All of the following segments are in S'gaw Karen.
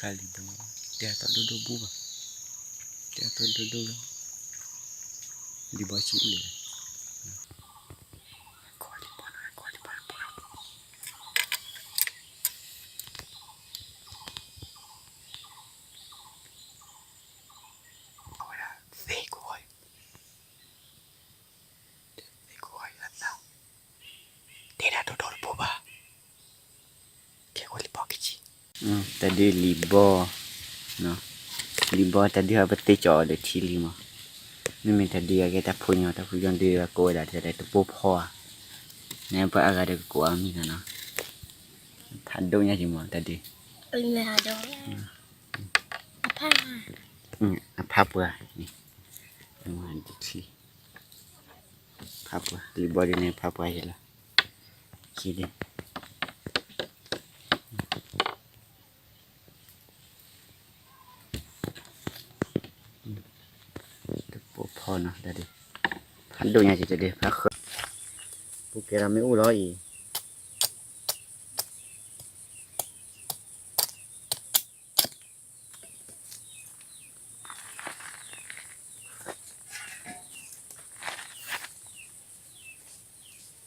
လံၤဘီ, တဲအသီဒိၣ်ဒိၣ်ဘူၣ်ဘၣ်, တဲအသီဒိၣ်ဒိၣ်လီၤ, လံၤဘီဆံးလံၤ, အဝဲဒၣ်သ့ၣ်ကိး, သ့ၣ်ကိးအသး, တဲဒၣ်ဒိၣ်ဒိၣ်တဘူၣ်ဘၣ်, ခဲကိးလံၤဘီကဆံး, တၢ်ဒုးလံၤဘီ, လံၤဘီတၢ်ဒုးဟဲပသ့ၣ်ကၠီအီၤဒီးထံလံမး, မ့မ့ၢ်တၢ်ဒုးအကဲတၢ်ဖိညီ, တၢ်ဖိညီဒုးအကိးဝဲဒၣ်တၢ်တပိၢ်ဖီဧါ, နပှၤအဂၤဒီးကကိးအမံၤလီၤနီၤ, ဖးဒိၣ်ညါက့ၤမးတၢ်ဒုး, အဖးပှၢ်, ဖးပှၢ်, လံၤဘီဒုးန့ၣ်ဖးပှၢ်ယဲလီၤ, ခံဒုး တပိၢ်ဖီနီၤ, တၢ်ဒုး, ဖးဒိၣ်ညါက့ၤတၢ်ဒုး, ဖးဃၢၤ, ပူၤကဲၤဒီးမ့ၣ်အူလီၤအံၤ မ့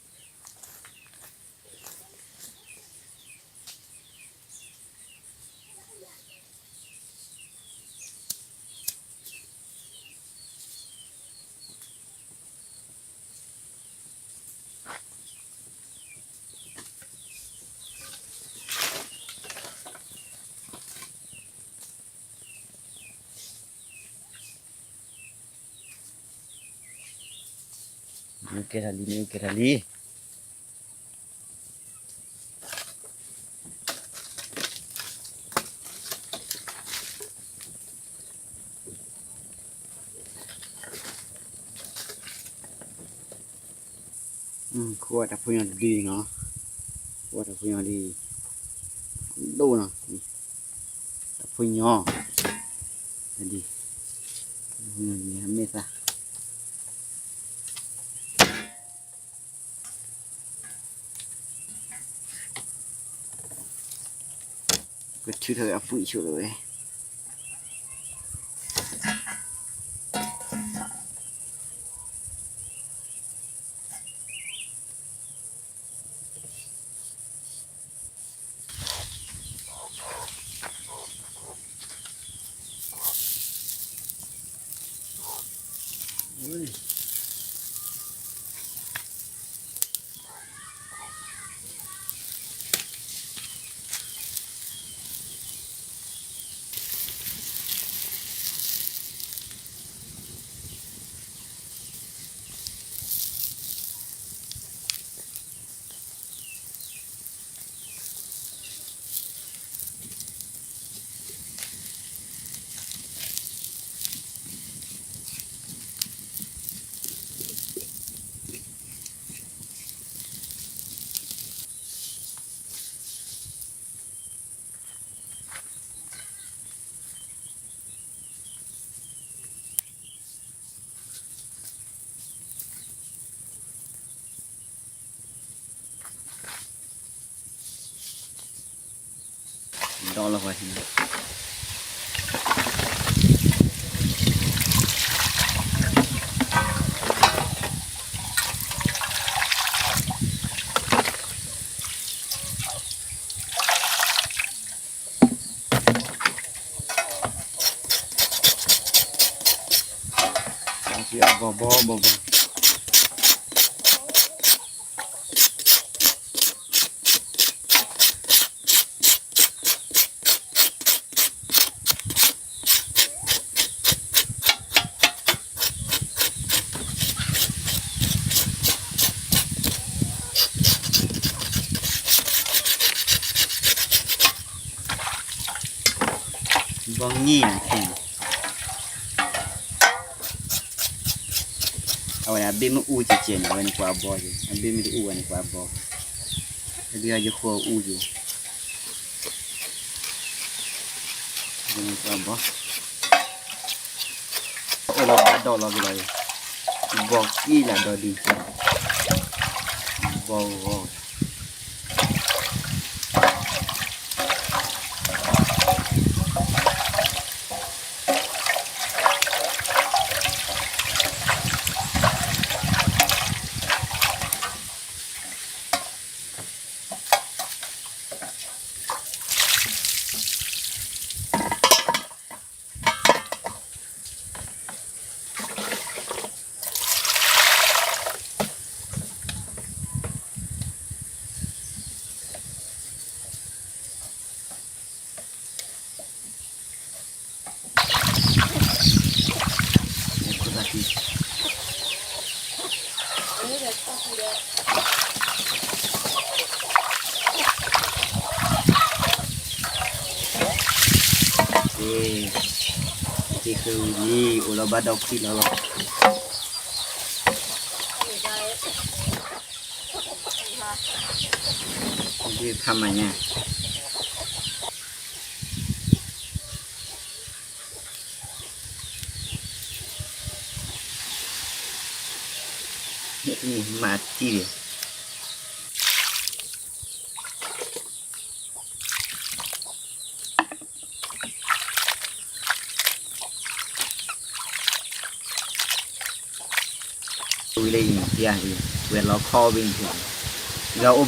ၣ်အူကဲထီၣ်လံ, မ့ၣ်အူကဲထီၣ်လံ. ခိၣ်ဝဲတၢ်ဖိညီတဒုနီၤ, ခိၣ်ဝဲတၢ်ဖိညီဒု, ဒိၣ်နီၤ, တၢ်ဖိညီ, တၢ်ဖိညီန့ၣ် အမ့ၢ်သး ကထုးထီၣ်ဝဲအပှံၣ်ဆိးလီၤဝဲ. ဒီးလီၤဝဲ ဘီဘီဘီဘီ ဘီငံၢ်နၤခဲန့ၣ် အဝဲန့ၣ် အဘ့ၣ်မ့ၣ်အူကဲကဲန့ၣ် အဝဲန့ၣ်ကွၢ်အဘီက့ၤ အဘ့ၣ်မ့ၣ်တအူဝဲန့ၣ်ကွၢ်အဘီ တဒုအယဃီအူက့ၤ ကွၢ်အဘီ အိၣ်လီၤဘၣ်ဒီးလီၤက့ၤလီၤ ဘီကံၣ်လၢဒီဒု ဘီဂီၤ ဘီဂီၤ ဘီဂီၤ က့ၤဃုဝံၤလံ အိၣ်လီၤဘၣ်ဒီခွံလီၤလီၤ. ဖးမၤညါ မၤတံၢ်ဒံး ဝံၤလၢအံၤ ဝဲလီၤခီဘ့ၣ်န့ၣ် ဒီးအိၣ်ဘၣ်က့ၤဖီအီၤလီၤ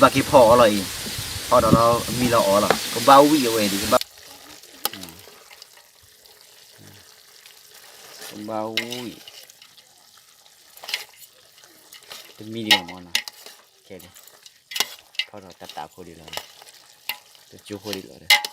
အံၤ ဖီဒီးလီၤမံလီၤအီၤလီၤ ကဘၣ်ဝံၣ်အဝဲဒံး ကဘၣ် ကဘၣ်ဝံၣ် တမံဒံးမ့ၢ်နီၤ ခဲဒံး ဖီဒီးတၢ်တၢ်ဖိဒံးလီၤ တကၠိဖိဒံးလီၤ